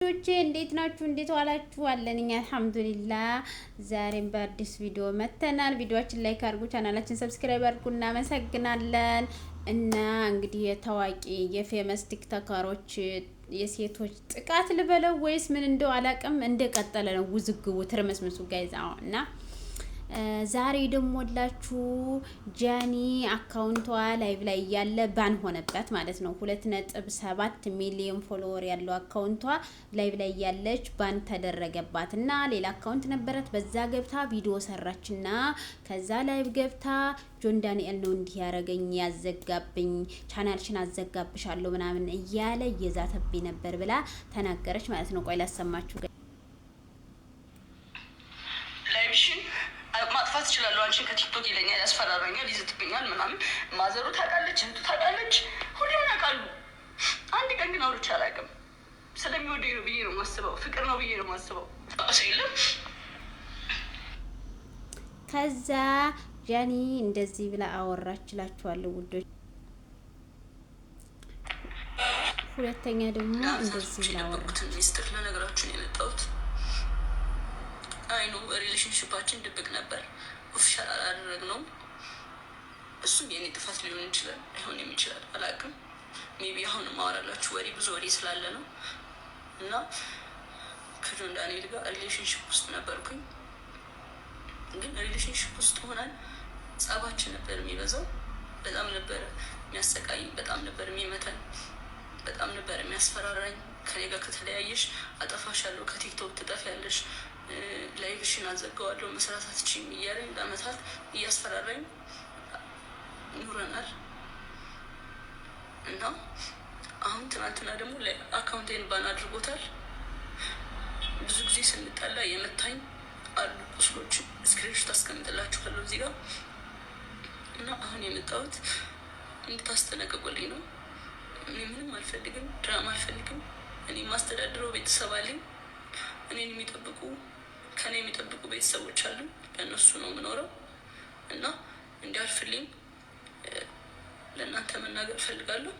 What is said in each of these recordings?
ዶቼ እንዴት ናችሁ? እንዴት ዋላችሁ? አለን እኛ አልሐምዱሊላህ። ዛሬም በአዲስ ቪዲዮ መተናል። ቪዲዮአችን like አድርጉ፣ ቻናላችን subscribe አድርጉ። እናመሰግናለን። እና እንግዲህ የታዋቂ የ famous ቲክቶከሮች የሴቶች ጥቃት ልበለው ወይስ ምን እንደው አላቅም፣ እንደቀጠለ ነው ውዝግቡ፣ ትርምስምሱ guys። አዎ፣ እና ዛሬ ደግሞ ላችሁ ጃኒ አካውንቷ live ላይ እያለ ban ሆነበት ማለት ነው። 2.7 ሚሊዮን follower ያለው አካውንቷ live ላይ እያለች ban ተደረገባት እና ሌላ አካውንት ነበረት። በዛ ገብታ ቪዲዮ ሰራችና ከዛ live ገብታ ጆን ዳንኤል ነው እንዲህ ያረገኝ፣ ያዘጋብኝ፣ ቻናልሽን አዘጋብሻለሁ ምናምን እያለ እየዛተብኝ ነበር ብላ ተናገረች ማለት ነው። ቆይ ላሰማችሁ። Live ሽን ማጥፋት እችላለሁ አንቺን ከቲክቶክ ይለኛል፣ ያስፈራራኛል፣ ይዝትብኛል ምናምን። ማዘሩ ታውቃለች፣ እህቱ ታውቃለች፣ ሁሉም ያውቃሉ። አንድ ቀን ግን አውርቼ አላውቅም። ስለሚወደኝ ነው ብዬ ነው የማስበው። ፍቅር ነው ብዬ ነው የማስበው። ሰው የለም። ከዛ ጃኒ እንደዚህ ብላ አወራችላችኋለሁ ውዶች። ሁለተኛ ደግሞ እንደዚህ ብላ አወራች። የደበቁትን ሚስጥር ልነግራችሁ ነው የመጣሁት። I know relationship ኣችን ድብቅ ነበር፣ official አላደረግነውም። እሱም የኔ ጥፋት ሊሆን ይችላል፣ አይሆንም ይችላል፣ አላውቅም። Maybe አሁን ማወራላችሁ ወሬ ብዙ ወሬ ስላለ ነው። እና ከጆን ዳንኤል ጋር relationship ውስጥ ነበርኩኝ። ግን relationship ውስጥ ሆነን ጸባችን ነበር የሚበዛው። በጣም ነበረ የሚያሰቃይኝ፣ በጣም ነበር የሚመታኝ፣ በጣም ነበር የሚያስፈራራኝ። ከኔ ጋር ከተለያየሽ አጠፋሻለሁ፣ ከቲክቶክ ትጠፊያለሽ፣ live ሽን አዘጋዋለሁ፣ መስራት አትችይም እያለኝ ለአመታት እያስፈራራኝ ኑረናል። እና አሁን ትናንትና ደግሞ አካውንቴን ban አድርጎታል። ብዙ ጊዜ ስንጣላ የመታኝ አሉ ቁስሎች፣ screenshot አስቀምጥላችኋለሁ እዚህ ጋር። እና አሁን የመጣሁት እንድታስጠነቅቁልኝ ነው። እኔ ምንም አልፈልግም፣ ድራማ አልፈልግም። እኔ የማስተዳድረው ቤተሰብ አለኝ። እኔን የሚጠብቁ፣ ከኔ የሚጠብቁ ቤተሰቦች አሉ። ለእነሱ ነው የምኖረው እና እንዲያልፍልኝ ለእናንተ መናገር እፈልጋለሁ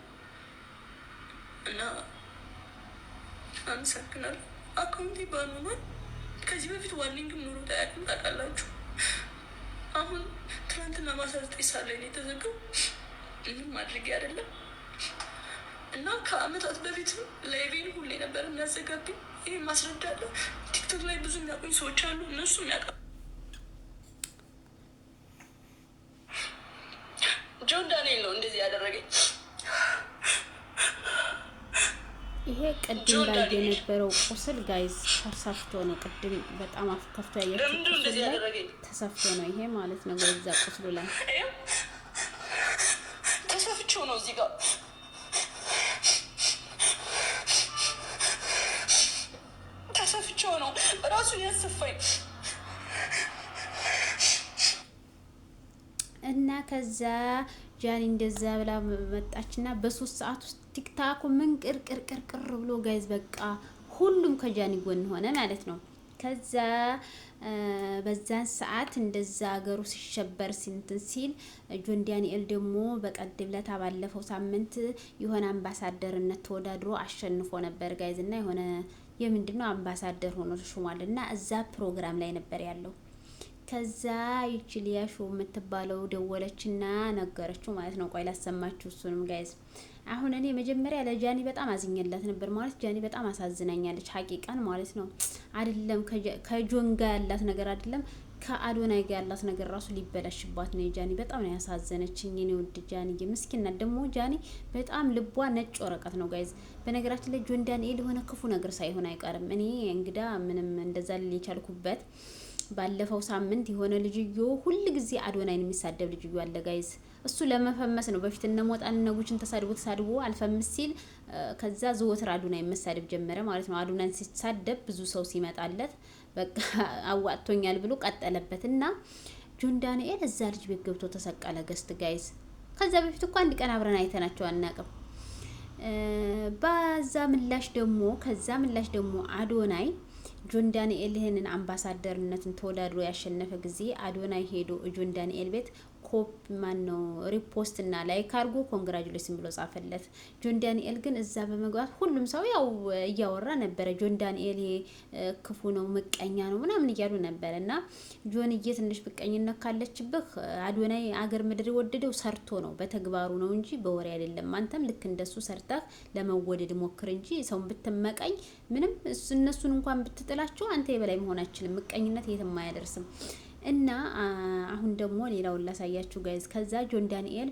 እና አመሰግናለሁ። አካውንቴ ban ሆኗል። ከዚህ በፊት warning ም ኑሮት አያውቅም፣ ታውቃላችሁ። አሁን ትናንትና ማታ 9 ሰዓት ላይ ነው የተዘጋው። ምንም አድርጌ አይደለም እና ከአመታት በፊትም live ኤን ሁሌ ነበር የሚያዘጋብኝ። ይህ ማስረዳ አለ። ቲክቶክ ላይ ብዙ የሚያውቁኝ ሰዎች አሉ፣ እነሱም ያውቃሉ። ጆን ዳንኤል ነው እንደዚህ ያደረገኝ። ይሄ ቅድም ላይ የነበረው ቁስል guys ተሰፍቶ ነው። ቅድም በጣም አፍ ከፍቶ ያያችሁ ለምንድን ነው ቁስል እንደዚህ ላይ ያደረገኝ? ተሰፍቶ ነው ይሄ ማለት ነው። በዛ ቁስሉ ላይ ይኸው ተሰፍቼው ነው፣ እዚህ ጋር ተሰፍቼው ነው ራሱን ያሰፋኝ። እና ከዛ ጃኒ እንደዛ ብላ መጣችና በ3 ሰዓት ውስጥ ቲክታኩ ምን ቅርቅርቅርቅር ብሎ guys በቃ ሁሉም ከጃኒ ጎን ሆነ ማለት ነው። ከዛ በዛን ሰዓት እንደዛ ሀገሩ ሲሸበር ሲንትን ሲል ጆን ዳንኤል ደግሞ በቀደም ለታ ባለፈው ሳምንት የሆነ አምባሳደርነት ተወዳድሮ አሸንፎ ነበር guys፣ እና የሆነ የምንድን ነው አምባሳደር ሆኖ ተሾሟል እና እዛ ፕሮግራም ላይ ነበር ያለው። ከዛ ይቺ ሊያሾ የምትባለው ደወለችና ነገረችው ማለት ነው። ቆይ ላሰማችሁ እሱንም guys። አሁን እኔ መጀመሪያ ለጃኒ በጣም አዝኜላት ነበር፣ ማለት ጃኒ በጣም አሳዝናኛለች፣ ሀቂቃን ማለት ነው። አይደለም ከጆን ጋር ያላት ነገር፣ አይደለም ከአዶናይ ጋር ያላት ነገር ራሱ ሊበላሽባት ነው። የጃኒ በጣም ነው ያሳዘነችኝ። የኔ ውድ ጃኒ ምስኪና። ደግሞ ጃኒ በጣም ልቧ ነጭ ወረቀት ነው guys። በነገራችን ላይ ጆን ዳንኤል የሆነ ክፉ ነገር ሳይሆን አይቀርም። እኔ እንግዳ ምንም እንደዛ ልል የቻልኩበት ባለፈው ሳምንት የሆነ ልጅዮ ሁል ጊዜ አዶናይን የሚሳደብ ልጅዮ አለ guys። እሱ ለመፈመስ ነው። በፊት እነ ሞጣን እነ ጉችን ተሳድቦ ተሳድቦ አልፈምስ ሲል ከዛ ዘወትር አዶናይን መሳደብ ጀመረ ማለት ነው። አዶናይን ሲሳደብ ብዙ ሰው ሲመጣለት በቃ አዋጥቶኛል ብሎ ቀጠለበት እና ጆን ዳንኤል እዛ ልጅ ቤት ገብቶ ተሰቀለ guest guys። ከዛ በፊት እኮ አንድ ቀን አብረን አይተናቸው አናቅም። በዛ ምላሽ ደግሞ፣ ከዛ ምላሽ ደግሞ አዶናይ ጆን ዳንኤል ይህንን አምባሳደርነትን ተወዳድሮ ያሸነፈ ጊዜ አዶናይ ሄዶ ጆን ዳንኤል ቤት ኮፕ ማን ነው repost እና like አድርጎ congratulation ብሎ ጻፈለት። ጆን ዳንኤል ግን እዛ በመግባት ሁሉም ሰው ያው እያወራ ነበረ። ጆን ዳንኤል ይሄ ክፉ ነው፣ ምቀኛ ነው ምናምን እያሉ ነበረ። እና ጆንዬ ትንሽ ምቀኝነት ካለችብህ አዶናይ አገር ምድር የወደደው ሰርቶ ነው በተግባሩ ነው እንጂ በወሬ አይደለም። አንተም ልክ እንደሱ ሰርተህ ለመወደድ ሞክር እንጂ ሰውን ብትመቀኝ ምንም እነሱን እንኳን ብትጥላቸው አንተ የበላይ መሆን አችልም። ምቀኝነት የትም አያደርስም። እና አሁን ደግሞ ሌላውን ላሳያችሁ guys። ከዛ ጆን ዳንኤል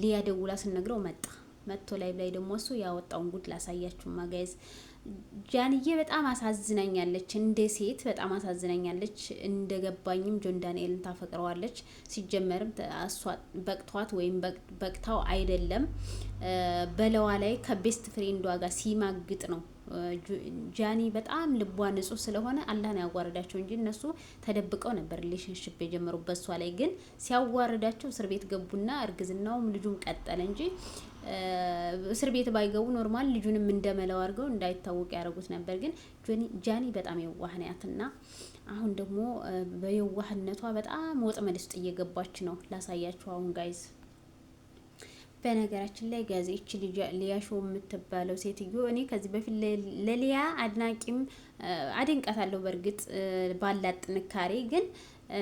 ሊያ ደውላ ስነግረው መጣ። መጥቶ ላይ ላይ ደግሞ እሱ ያወጣውን ጉድ ላሳያችሁማ guys። ጃንዬ በጣም አሳዝናኛለች፣ እንደ ሴት በጣም አሳዝናኛለች። እንደገባኝም ጆን ዳንኤልን ታፈቅረዋለች። ሲጀመርም እሷ በቅቷት ወይም በቅታው አይደለም፣ በለዋ ላይ ከ best friend ዷ ጋር ሲማግጥ ነው። ጃኒ በጣም ልቧ ንጹህ ስለሆነ አላህን ያዋረዳቸው እንጂ እነሱ ተደብቀው ነበር relationship የጀመሩበት። እሷ ላይ ግን ሲያዋርዳቸው እስር ቤት ገቡና እርግዝናውም ልጁም ቀጠለ እንጂ እስር ቤት ባይገቡ normal ልጁንም እንደመለው አድርገው እንዳይታወቅ ያደረጉት ነበር። ግን ጃኒ በጣም የዋህ ናትና አሁን ደግሞ በየዋህነቷ በጣም ወጥመድ ውስጥ እየገባች ነው። ላሳያችሁ አሁን guys። በነገራችን ላይ guys ይቺ ሊያሾ የምትባለው ሴትዮ እኔ ከዚህ በፊት ለሊያ አድናቂም አደንቃታለሁ። በእርግጥ ባላት ጥንካሬ ግን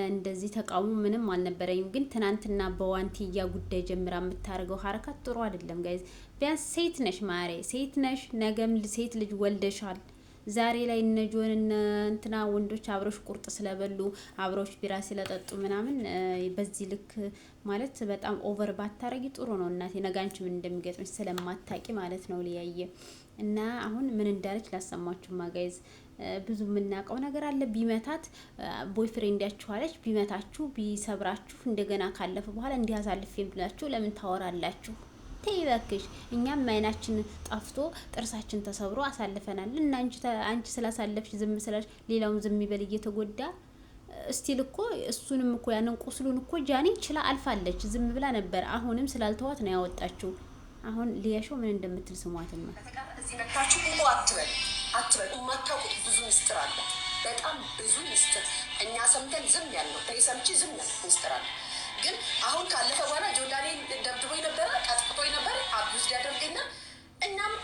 እንደዚህ ተቃውሞ ምንም አልነበረኝም። ግን ትናንትና በዋንቲያ ጉዳይ ጀምራ የምታደርገው ሀረካት ጥሩ አይደለም guys። ቢያንስ ሴት ነሽ ማሬ፣ ሴት ነሽ፣ ነገም ሴት ልጅ ወልደሻል። ዛሬ ላይ እነ ጆን እነ እንትና ወንዶች አብረሽ ቁርጥ ስለበሉ አብረሽ ቢራ ስለጠጡ ምናምን በዚህ ልክ ማለት በጣም over ባታረጊ ጥሩ ነው እናቴ። ነገ አንቺ ምን እንደሚገጥምሽ ስለማታቂ ማለት ነው። ሊያየ እና አሁን ምን እንዳለች ላሰማችሁማ guys። ብዙ የምናውቀው ነገር አለ። ቢመታት boyfriend ያችሁ አለች። ቢመታችሁ ቢሰብራችሁ እንደገና ካለፈ በኋላ እንዲህ አሳልፌ ብላችሁ ለምን ታወራላችሁ? ተይ እባክሽ። እኛም አይናችን ጠፍቶ ጥርሳችን ተሰብሮ አሳልፈናል። እና አንቺ ስላሳለፍሽ ዝም ስላልሽ ሌላውም ዝም ይበል እየተጎዳ still እኮ እሱንም እኮ ያንን ቁስሉን እኮ ጃኒ ችላ አልፋለች። ዝም ብላ ነበር። አሁንም ስላልተዋት ነው ያወጣችው። አሁን ሊያሾ ምን እንደምትል ስሟትማ። እዚህ መታችሁ እኮ አትበል አትበል። የማታውቁት ብዙ ምስጢር አለ። በጣም ብዙ ምስጢር እኛ ሰምተን ዝም ያልነው፣ እኔ ሰምቼ ዝም ያልኩት ምስጢር አለ። ግን አሁን ካለፈ በኋላ ጆን ዳንኤል ደብድቦኝ ነበረ፣ ቀጥቅጦኝ ነበረ፣ abuse ሊያደርገኛል። እኛም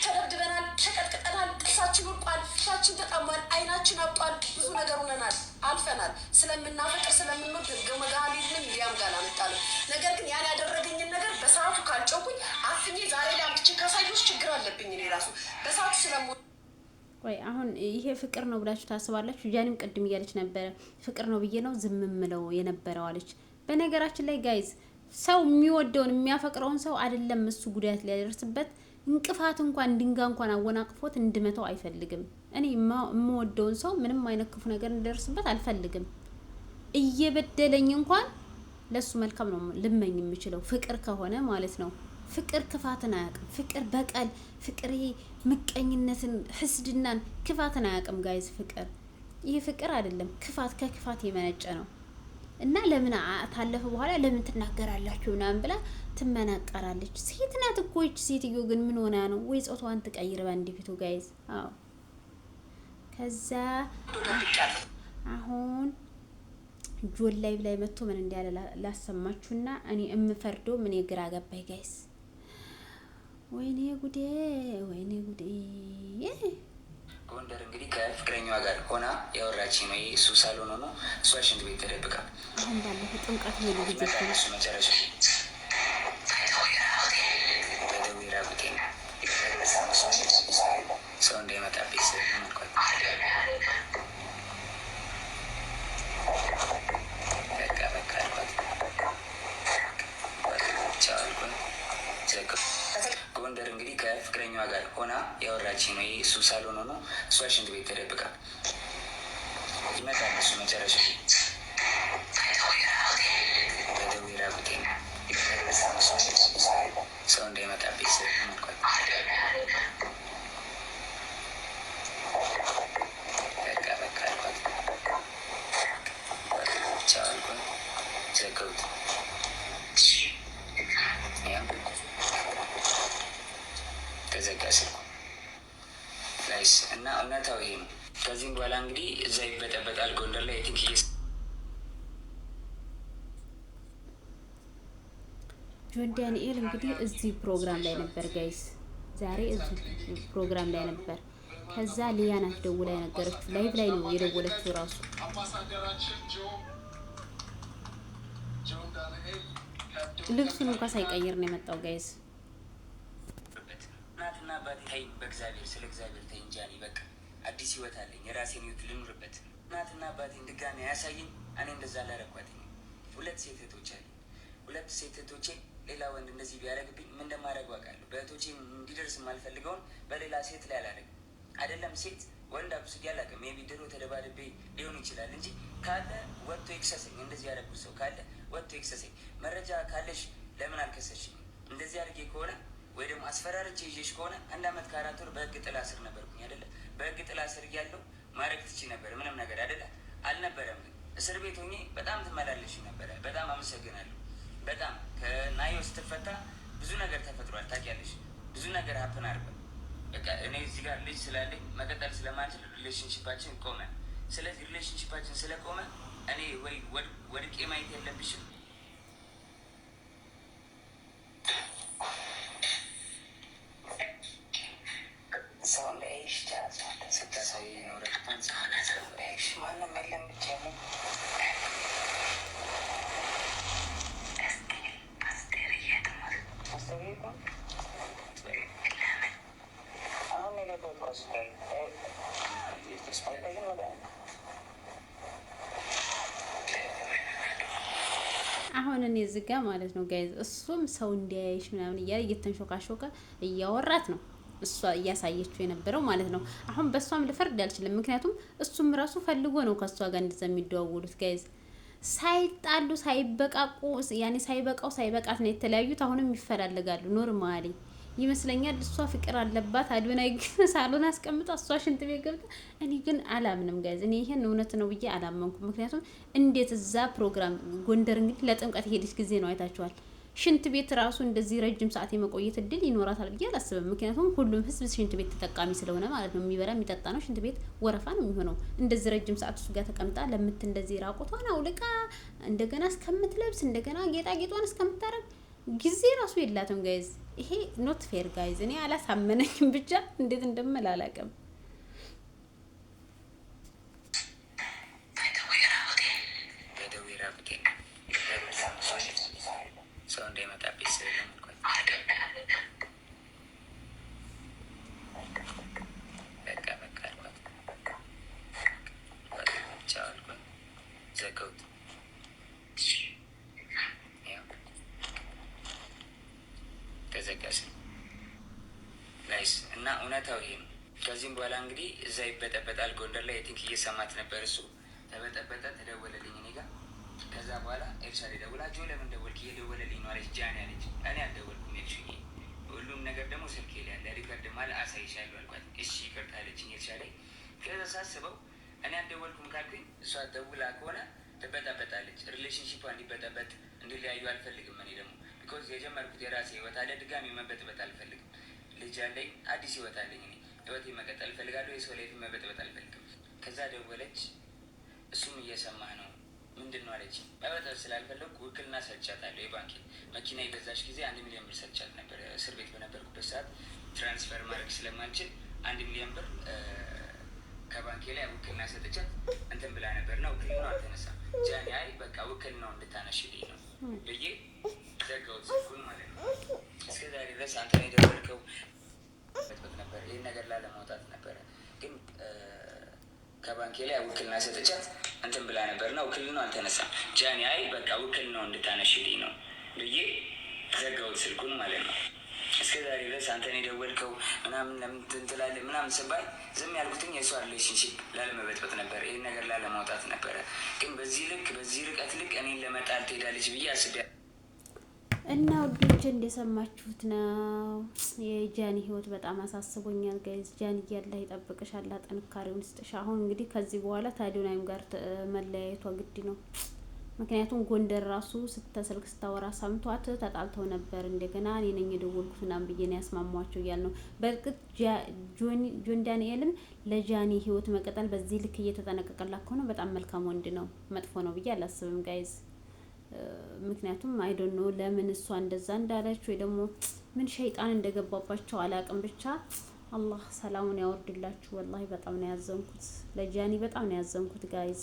ተደብድበናል፣ ተቀጥቅጠናል፣ ጥርሳችን ወድቋል፣ ፊታችን ተጣሟል፣ አይናችን አብጧል፣ ብዙ ነገር ሆነናል፣ አልፈናል። ስለምናፈቅር ስለምንወድ ገመጋሊንም ሚዲያም ጋር አላመጣንም። ነገር ግን ያን ያደረገኝን ነገር በሰዓቱ ካልጨውኩኝ አፍኜ ዛሬ ላይ አምጥቼ ካሳየሁሽ ችግር አለብኝ። እኔ ራሱ በሰዓቱ ስለሞ ቆይ አሁን ይሄ ፍቅር ነው ብላችሁ ታስባላችሁ? ጃኒም ቅድም እያለች ነበረ ፍቅር ነው ብዬ ነው ዝም ምለው የነበረው አለች። በነገራችን ላይ guys ሰው የሚወደውን የሚያፈቅረውን ሰው አይደለም እሱ ጉዳት ሊያደርስበት እንቅፋት እንኳን ድንጋይ እንኳን አወናቅፎት እንድመተው አይፈልግም። እኔ የምወደውን ሰው ምንም አይነት ክፉ ነገር እንዲደርስበት አልፈልግም። እየበደለኝ እንኳን ለሱ መልካም ነው ልመኝ የምችለው ፍቅር ከሆነ ማለት ነው። ፍቅር ክፋትን አያውቅም። ፍቅር በቀል፣ ፍቅር ይሄ ምቀኝነትን፣ ህስድናን፣ ክፋትን አያውቅም guys። ፍቅር ይሄ ፍቅር አይደለም፣ ክፋት ከክፋት የመነጨ ነው። እና ለምን ታለፈ በኋላ ለምን ትናገራላችሁ ምናምን ብላ ትመናቀራለች። ሴት ናት እኮ ይች ሴትዮ ግን ምን ሆና ነው? ወይ ጾታዋን ትቀይር በአንድ ፊቱ guys። አዎ ከዛ አሁን ጆን ላይ ላይ መጥቶ ምን እንዳለ ላሰማችሁና እኔ የምፈርደው ምን የግራ ገባኝ guys። ወይኔ ጉዴ፣ ወይኔ ጉዴ። ጎንደር እንግዲህ ከፍቅረኛዋ ጋር ሆና ያወራች ነው። እሱ ሳሎን ሆኖ እሷ ሽንት ቤት ተደብቃ አሁን ባለፈው ጥምቀት ሄዱ ጊዜ እሱ መጨረሻ በደዌ ራቁቴን ሰው እንዳይመጣብኝ ስለምንኳት በቃ በቃ አልኳት። ቻው አልኳት። ጎንደር እንግዲህ ከፍቅረኛዋ ጋር ሆና ያወራች ነው። እሱ ሳሎን ሆኖ እሷ ሽንት ቤት ተደብቃ ይመጣል። እሱ መጨረሻ በደዌ ራቁቴን ሰው እንዳይመጣብኝ ስለምንኳት በቃ በቃ አልኳት። ቻው አልኳት። ዘጋሁት። ያው ተዘጋ ስልኩ guys እና እውነታው ይሄ ነው። ከዚህም በኋላ እንግዲህ እዛ ይበጠበጣል ጎንደር ላይ think ጆን ዳንኤል እንግዲህ እዚህ ፕሮግራም ላይ ነበር guys፣ ዛሬ እዚህ ፕሮግራም ላይ ነበር። ከዛ ሊያ ናት ደውላ የነገረችው። Live ላይ ነው የደወለችው ራሱ። አምባሳደራችን ጆን ዳንኤል ልብሱን እንኳ ሳይቀይር ነው የመጣው guys። እናትና አባቴ ተይኝ፣ በእግዚአብሔር ስለ እግዚአብሔር ተይኝ ጃኒ፣ በቃ አዲስ ህይወት አለኝ፣ የራሴን ህይወት ልኑርበት። እናትና አባቴን ድጋሚ አያሳየኝ። እኔ እንደዛ አላረኳትኝ። ሁለት ሴት እህቶች አለኝ። ሁለት ሴት እህቶቼ ሌላ ወንድ እንደዚህ ቢያደርግብኝ ምን እንደማደርግ አውቃለሁ። በእህቶቼ እንዲደርስ የማልፈልገውን በሌላ ሴት ላይ አላደርግም። አይደለም ሴት ወንድ አብስጌ አላውቅም። Maybe ድሮ ተደባድቤ ሊሆን ይችላል እንጂ ካለ ወጥቶ ይክሰሰኝ። እንደዚህ ያደረጉት ሰው ካለ ወጥቶ ይክሰሰኝ። መረጃ ካለሽ ለምን አልከሰሽኝ? እንደዚህ አድርጌ ከሆነ ወይ ደግሞ አስፈራርቼ ይዤሽ ከሆነ 1 አመት ከ4 ወር በህግ ጥላ ስር ነበርኩኝ አይደለ? በህግ ጥላ ስር እያለሁ ማድረግ ትችይ ነበር፣ ምንም ነገር አይደለ? አልነበረም። ግን እስር ቤት ሆኜ በጣም ትመላለሽ ነበረ። በጣም አመሰግናለሁ። በጣም ከናዮ ስትፈታ ብዙ ነገር ተፈጥሯል፣ ታውቂያለሽ። ብዙ ነገር happen አድርጓል። በቃ እኔ እዚህ ጋር ልጅ ስላለኝ መቀጠል ስለማንችል relationship ኣችን ቆመ። ስለዚህ relationship ኣችን ስለቆመ እኔ ወይ ወድቄ ማየት የለብሽም። ሰው እንዳያይሽ፣ ስታሳይ ኖረ። ሰው እንዳያይሽ፣ ማንም የለም፣ ብቻዬን ነኝ። አስቴር እኮ አሁን የገባሁት ሆስፒታል አይታይም ወደ አሁን እኔ እዚህ ጋ ማለት ነው guys፣ እሱም ሰው እንዲያይሽ ምናምን እያለ እየተንሾካሾከ እያወራት ነው እሷ እያሳየችው የነበረው ማለት ነው። አሁን በእሷም ልፈርድ አልችልም፣ ምክንያቱም እሱም ራሱ ፈልጎ ነው ከእሷ ጋር እንደዛ የሚደዋወሉት guys። ሳይጣሉ ሳይበቃቁ ያኔ ሳይበቃው ሳይበቃት ነው የተለያዩት። አሁንም ይፈላለጋሉ normally ይመስለኛል። እሷ ፍቅር አለባት። አዶናይ ግን ሳሎን አስቀምጣ እሷ ሽንት ቤት ገብታ፣ እኔ ግን አላምንም guys። እኔ ይሄን እውነት ነው ብዬ አላመንኩም። ምክንያቱም እንዴት እዛ ፕሮግራም ጎንደር እንግዲህ ለጥምቀት የሄደች ጊዜ ነው አይታችኋል። ሽንት ቤት ራሱ እንደዚህ ረጅም ሰዓት የመቆየት እድል ይኖራታል ብዬ አላስብም። ምክንያቱም ሁሉም ህዝብ ሽንት ቤት ተጠቃሚ ስለሆነ ማለት ነው። የሚበላ የሚጠጣ ነው። ሽንት ቤት ወረፋ ነው የሚሆነው። እንደዚህ ረጅም ሰዓት እሱ ጋር ተቀምጣ ለምት እንደዚህ ራቁቷን አውልቃ እንደገና እስከምትለብስ እንደገና ጌጣጌጧን እስከምታረግ ጊዜ ራሱ የላትም guys። ይሄ not fair guys። እኔ አላሳመነኝም። ብቻ እንዴት እንደምል አላውቅም። በደዌ ራቁቴን ሰው እንዳይመጣብኝ ስል ነው የምልኳት። በቃ በቃ አልኳት። ቻው አልኳት። ዘጋሁት። ያው ተዘጋ ስልክ guys እና እውነታው ይሄ ነው። ከዚህም በኋላ እንግዲህ እዛ ይበጠበጣል። ጎንደር ላይ I think እየሰማት ነበር። እሱ ተበጠበጠ፣ ተደወለልኝ እኔ ጋር። ከዛ በኋላ ኤልሻ ደውላ ጆ ለምን ደወልክ? እየደወለልኝ ነው አለች። ጃኒ አለች። እኔ አልደወልኩም ኤልሹዬ፣ ሁሉም ነገር ደግሞ ስልኬ ላይ አለ፣ record ማለ አሳይሻለሁ አልኳት። እሺ ይቅርታ አለችኝ ኤልሻ ላይ። ከዛ ሳስበው እኔ አልደወልኩም ካልኩኝ እሷ ደውላ ከሆነ ትበጠበጣለች። Relationship እንዲበጠበጥ እንዲለያዩ አልፈልግም። እኔ ደግሞ because የጀመርኩት የራሴ ህይወት አለ፣ ድጋሚ መበጥበጥ አልፈልግም። ልጅ አለኝ፣ አዲስ ህይወት አለኝ። እኔ ህይወቴ መቀጠል እፈልጋለሁ። የሰው life መበጥበጥ አልፈልግም። ከዛ ደወለች። እሱም እየሰማህ ነው ምንድን ነው አለች። መበጠብ ስላልፈለግኩ ውክልና ሰጥቻታለሁ። የባንኬ መኪና የገዛች ጊዜ 1 ሚሊዮን ብር ሰጥቻት ነበር። እስር ቤት በነበርኩበት ሰዓት transfer ማድረግ ስለማልችል 1 ሚሊዮን ብር ከባንኬ ላይ ውክልና ሰጥቻት እንትን ብላ ነበር እና ውክልናው አልተነሳም። ጃኒ አይ በቃ ውክልናው እንድታነሽልኝ ነው ብዬ ዘጋሁት ስልኩን ማለት ነው። እስከ ዛሬ ድረስ አንተ ነው የደወልከው በጥበጥ ነበር። ይህን ነገር ላለማውጣት ነበረ ግን ከባንኬ ላይ ውክልና ሰጥቻት እንትን ብላ ነበር እና ውክልናው አልተነሳም። ጃኒ አይ በቃ ውክልናው እንድታነሽልኝ ነው ብዬ ዘጋሁት ስልኩን ማለት ነው። እስከ ዛሬ ድረስ አንተን የደወልከው ምናምን ለምን እንትን ትላለህ ምናምን ስባል ዝም ያልኩትኝ የእሷ relationship ላለመበጥበጥ ነበር፣ ይህን ነገር ላለማውጣት ነበረ። ግን በዚህ ልክ በዚህ ርቀት ልክ እኔን ለመጣል ትሄዳለች ብዬ አስቤ እና ውዶች እንደሰማችሁት ነው። የጃኒ ህይወት በጣም አሳስቦኛል guys። ጃኒ አላህ ይጠብቅሽ፣ አላህ ጥንካሬውን ይስጥሽ። አሁን እንግዲህ ከዚህ በኋላ ታዲዮናይም ጋር መለያየቷ ግድ ነው። ምክንያቱም ጎንደር ራሱ ስተስልክ ስታወራ ሰምቷት ተጣልተው ነበር። እንደገና እኔ ነኝ የደወልኩት ምናምን ብዬ ነው ያስማሟቸው እያል ነው። በእርግጥ ጆን ዳንኤልም ለጃኒ ህይወት መቀጠል በዚህ ልክ እየተጠነቀቀላት ከሆነ በጣም መልካም ወንድ ነው። መጥፎ ነው ብዬ አላስብም guys። ምክንያቱም I don't know ለምን እሷ እንደዛ እንዳለች ወይ ደግሞ ምን ሸይጣን እንደገባባቸው አላቅም። ብቻ አላህ ሰላሙን ያወርድላችሁ። ወላሂ በጣም ነው ያዘንኩት ለጃኒ፣ በጣም ነው ያዘንኩት guys።